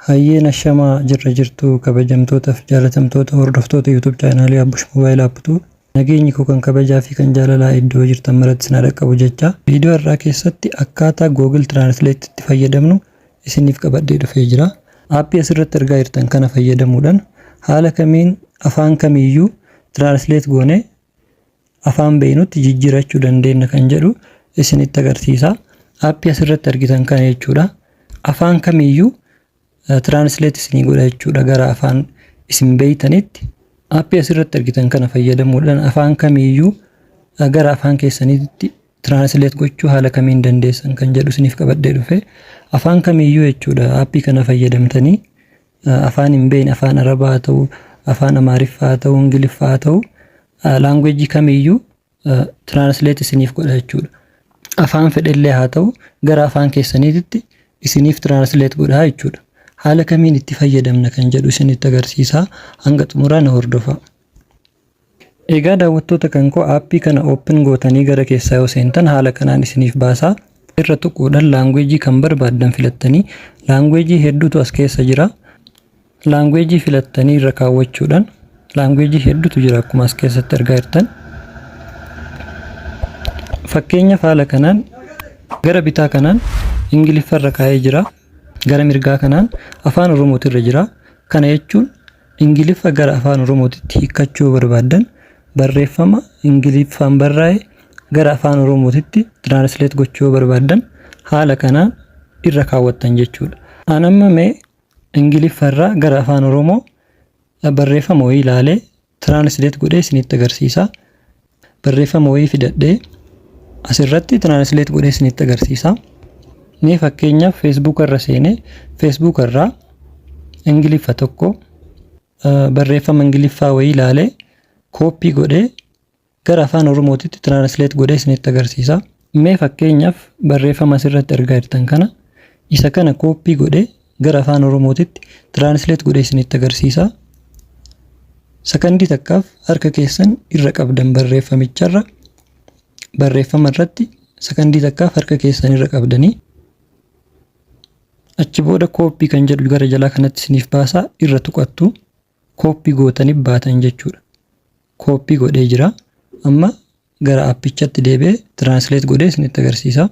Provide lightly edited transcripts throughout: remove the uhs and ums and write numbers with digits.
Hayyeen ashamaa jirra jirtu kabajamtootaaf jaalatamtoota hordoftoota YouTube chaanaalii Abbush Mobile App 2 nageenyi koo kan kabajaa fi kan jaalalaa iddoo jirtan maratti isin haa dhaqqabu jecha viidiyoo har'aa keessatti akkaataa Google Translate itti fayyadamnu isiniif qabadhee dhufee jira. Aappii asirratti argaa jirtan kana fayyadamuudhaan haala kamiin afaan kamiiyyuu translate goone afaan beeknutti jijjiirachuu dandeenya kan jedhu isinitti agarsiisa. Aappii asirratti argitan kana jechuudha. Afaan kamiiyyuu translate isinii godha jechuudha gara afaan isin beektanitti. Aappii asirratti argitan kana fayyadamuudhaan afaan kamiiyyuu gara afaan keessaniitti translate gochuu haala kamiin dandeessan kan jedhu isiniif qabadhee dhufe. Afaan kamiiyyuu jechuudha aappii kana fayyadamtanii afaan hin beekne afaan Arabaa haa ta'u, afaan Amaariffaa haa ta'u, Ingiliffaa haa ta'u, laanguweejii kamiiyyuu translate isiniif godha jechuudha. Afaan fedhellee haa ta'u gara afaan keessaniitti isiniif translate godha jechuudha. Haala kamiin itti fayyadamna kan jedhu isinitti agarsiisa. Hanga xumuraa na hordofaa. Egaa daawwattoota kan koo aappii kana open gootanii gara keessaa yoo seentan haala kanaan isiniif baasaa. Irra tuquudhaan laanguweejii kan barbaaddan filattanii laanguweejii hedduutu as keessa jira. Laanguweejii filattanii irra kaawwachuudhaan laanguweejii hedduutu jira akkuma as keessatti argaa jirtan. Fakkeenyaaf haala kanaan gara bitaa kanaan Ingiliffa irra kaa'ee jira. Gara mirgaa kanaan afaan Oromootu irra jira. Kana jechuun Ingiliffa gara afaan Oromootitti hiikkachuu yoo barbaaddan barreeffama Ingiliffaan barraa'e gara afaan Oromootitti translate gochuu yoo barbaaddan haala kanaan irra kaawwattan jechuudha. An amma mee Ingiliffa irraa gara afaan Oromoo barreeffama wayii ilaalee translate godhee isinitti agarsiisa. Barreeffama wayii fidadhee asirratti translate godhee isinitti agarsiisa. Mee fakkeenyaaf Facebook irra seenee Facebook irraa Ingiliffa tokko barreeffama Ingiliffaa wayii ilaalee kooppii godhee gara afaan Oromootitti translate godhee isinitti agarsiisa. Mee fakkeenyaaf barreeffama asirratti argaa jirtan kana isa kana kooppii godhee gara afaan Oromootitti translate godhee isinitti agarsiisa. Sakandii takkaaf harka keessan irra qabdan barreeffamicharra barreeffama irratti sakandii takkaaf harka keessan irra qabdanii achi booda kooppii kan jedhu gara jalaa kanatti isiniif baasaa irra tuqattu kooppii gootanii baatan jechuudha. Kooppii godhee jira. Amma gara appichatti deebi'ee translate godhee isinitti agarsiisa.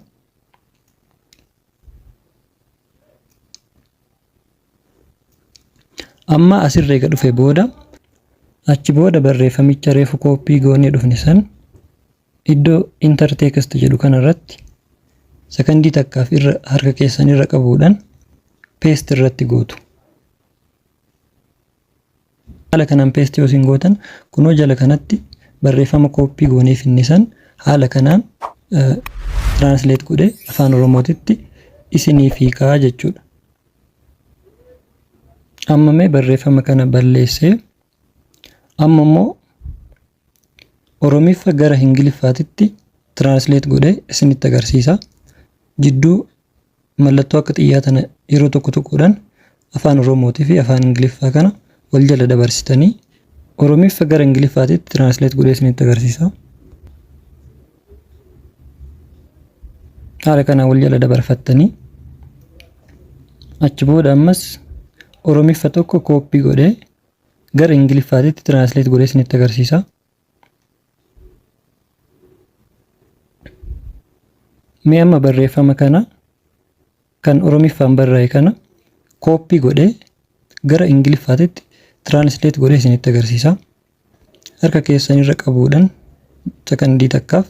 Amma asirra eega dhufe booda achi booda barreeffamicha reefu kooppii goonee dhufne san iddoo enter text jedhu kanarratti sakandii takkaaf irra harka keessan irra qabuudhaan paste irratti gootu. Haala kanaan paste yoo isin gootan kunoo jala kanatti barreeffama kooppii goonee finne san haala kanaan translate godhee afaan Oromootitti isiniif hiikaa jechuudha. Amma mee barreeffama kana balleessee amma immoo Oromiffa gara Ingiliffaatitti translate godhee isinitti agarsiisa. Jidduu mallattoo akka xiyyaa tana yeroo tokko tuquudhaan afaan Oromootii fi afaan Ingiliffaa kana wal jala dabarsitanii Oromiffa gara Ingiliffaatitti translate godhee isinitti agarsiisa. Haala kanaan wal jala dabarfattanii achi booda ammas Oromiffa tokko kooppii godhee gara Ingiliffaatitti translate godhee isinitti agarsiisa. Mee amma barreeffama kana kan Oromiffaan barraa'e kana kooppii godhee gara Ingiliffaatitti translate godhee isinitti agarsiisa. Harka keessan irra qabuudhaan sakandii takkaaf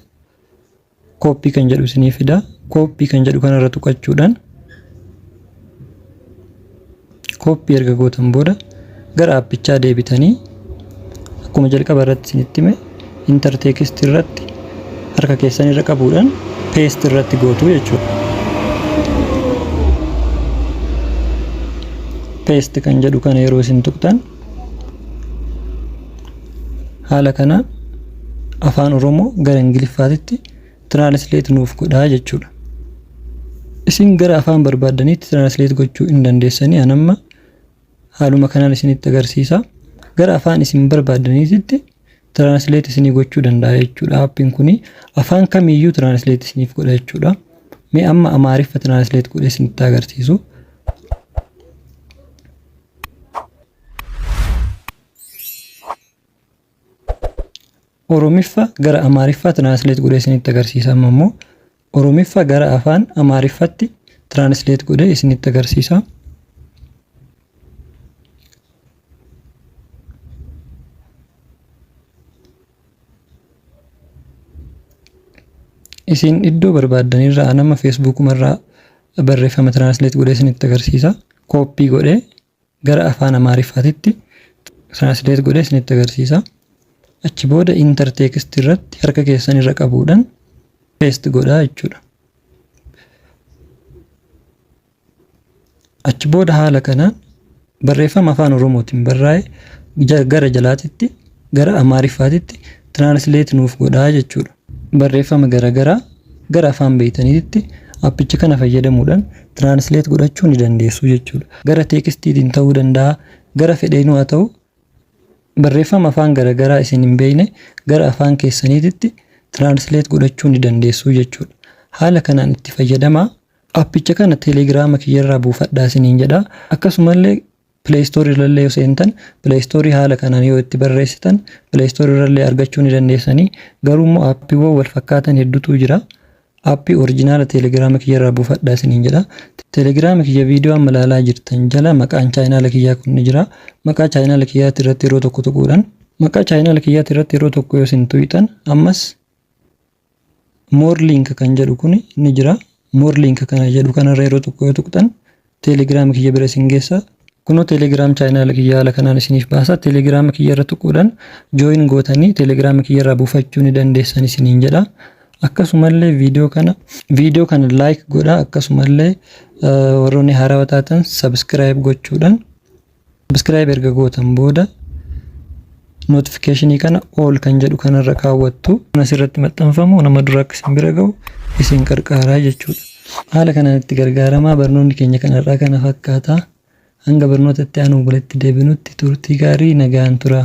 kooppii kan jedhu isinii fida. Kooppii kan jedhu kanarra tuqachuudhaan kooppii erga gootan booda gara aappichaa deebitanii akkuma jalqaba irratti isinitti hime inter text irratti harka keessan irra qabuudhaan paste irratti gootu jechuudha. Paste kan jedhu kana yeroo isin tuqxan haala kanaan afaan Oromoo gara Ingiliffaatitti translate nuuf godhaa jechuudha. Isin gara afaan barbaaddaniitti translate gochuu hin dandeessanii an amma haaluma kanaan isinitti agarsiisa. Gara afaan isin barbaaddaniitti translate isinii gochuu danda'a jechuudha. Aappiin kuni afaan kamiyyuu translate isiniif godha jechuudha. Mee amma Amaariffa translate godhee isinitti agarsiisu. Oromiffa gara Amaariffaa translate godhee isinitti agarsiisa. Amma immoo Oromiffa gara afaan Amaariffatti translate godhee isinitti agarsiisa. Isin iddoo barbaaddanirraa nama Feesbuukumarraa barreeffama translate godhee isinitti agarsiisa. Kooppii godhee gara afaan Amaariffaatitti translate godhee isinitti agarsiisa. Achi booda enter text irratti harka keessan irra qabuudhaan paste godhaa jechuudha. Achi booda haala kanaan barreeffama afaan Oromootiin barraa'e gara jalaatitti gara Amaariffaatitti translate nuuf godhaa jechuudha. Barreeffama garaagaraa gara afaan beeytaniitti appicha kana fayyadamuudhaan translate godhachuu ni dandeessu jechuudha. Gara textiitiin ta'uu danda'a, gara fedheenuu haa ta'u, barreeffama afaan garaagaraa isin hin beekne gara afaan keessaniititti translate godhachuu ni dandeessu jechuudha. Haala kanaan itti fayyadamaa. Appicha kana Telegiraama kiyyarraa buufadhaa isiniin jedha. Akkasumallee Play Store irrallee yoo seentan, Play Store haala kanaan yoo itti barreessitan, Play Store irrallee argachuu ni dandeessanii. Garuu immoo aappiiwwan wal fakkaatan hedduutu jira. Aappii original Telegiraama kiyyarraa buufadhaa isiniin jedha. Telegiraama kiyya viidiyoo amma ilaalaa jirtan jala maqaan chaayinaala kiyyaa kun ni jira. Maqaa chaayinaala kiyyaatti irratti yeroo tokko tuquudhaan, maqaa chaayinaala kiyyaatti irratti yeroo tokko yoo isin tuqxan, ammas more link kan jedhu kun ni jira. More link kana jedhu kanarra yeroo tokko yoo tuqxan, Telegiraama kiyya bira isin geessa. Kunoo Telegram chaayinaala kiyya haala kanaan isiniif baasa. Telegiraama kiyya irra tuquudhaan join gootanii Telegiraama kiyya irraa buufachuu ni dandeessan isiniin jedha. Akkasumallee viidiyoo kana like godhaa. Akkasumallee warroonni haarawaa taatan subscribe gochuudhaan, subscribe erga gootan booda notificationii kana all kan jedhu kanarra kaawwattu. Asirratti maxxanfamu nama dura akka isin bira gahu isin qarqaaraa jechuudha. Haala kanaan itti gargaaramaa. Barnoonni keenya kanarraa kana fakkaata. Hanga barnoota itti aanu walitti deebinutti turtii gaarii, nagaan tura.